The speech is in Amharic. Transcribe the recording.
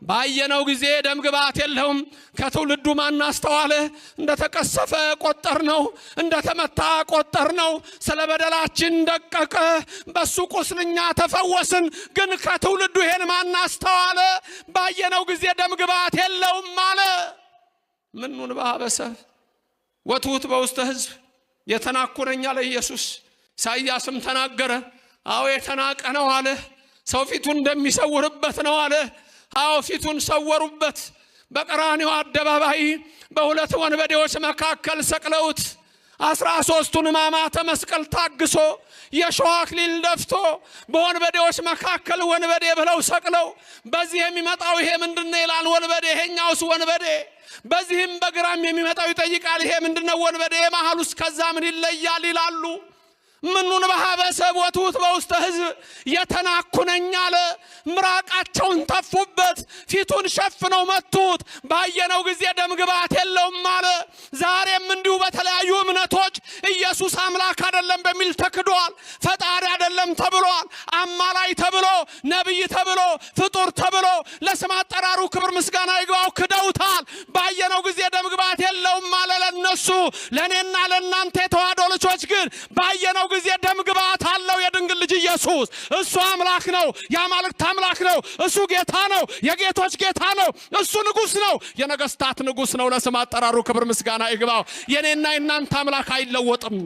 ባየነው ጊዜ ደም ግባት የለውም። ከትውልዱ ማን አስተዋለ? እንደተቀሰፈ ቆጠርነው፣ እንደተመታ ቆጠርነው። ስለ በደላችን ደቀቀ፣ በሱ ቁስል እኛ ተፈወስን። ግን ከትውልዱ ይሄን ማን አስተዋለ? ባየነው ጊዜ ደም ግባት የለውም አለ። ምኑን በሀበሰብ ወትሑት በውስተ ሕዝብ የተናኩነኝ አለ ኢየሱስ። ኢሳይያስም ተናገረ። አዎ የተናቀ ነው አለ። ሰው ፊቱን እንደሚሰውርበት ነው አለ። አዎ ፊቱን ሰወሩበት። በቀራንዮ አደባባይ በሁለት ወንበዴዎች መካከል ሰቅለውት 13ቱን ሕማማተ መስቀል ታግሶ የሾህ አክሊል ደፍቶ በወንበዴዎች መካከል ወንበዴ ብለው ሰቅለው፣ በዚህ የሚመጣው ይሄ ምንድነው ይላል ወንበዴ፣ ይሄኛውስ ወንበዴ። በዚህም በግራም የሚመጣው ይጠይቃል፣ ይሄ ምንድነው ወንበዴ፣ የመሃሉስ ከዛ ምን ይለያል ይላሉ። ምኑን በሀበሰብ ወትሑት በውስተ ሕዝብ የተናኩነኝ አለ። ምራቃቸውን ተፉበት፣ ፊቱን ሸፍነው መቱት። ባየነው ጊዜ ደም ግባት የለውም አለ። ዛሬም እንዲሁ በተለያዩ እምነቶች ኢየሱስ አምላክ አይደለም በሚል ተክዷል። ፈጣሪ አይደለም ተብሏል። አማላይ ተብሎ፣ ነቢይ ተብሎ፣ ፍጡር ተብሎ ለስም አጠራሩ ክብር ምስጋና ይግባው ክደውታል። ባየነው ጊዜ ደም ግባት የለውም አለ ለነሱ። ለእኔና ለእናንተ የተዋሕዶ ልጆች ግን ባየነው ጊዜ ደም ግባት አለው የድንግል ልጅ ኢየሱስ። እሱ አምላክ ነው፣ የአማልክት አምላክ ነው። እሱ ጌታ ነው፣ የጌቶች ጌታ ነው። እሱ ንጉሥ ነው፣ የነገስታት ንጉሥ ነው። ለስም አጠራሩ ክብር ምስጋና ይግባው። የኔና የእናንተ አምላክ አይለወጥም።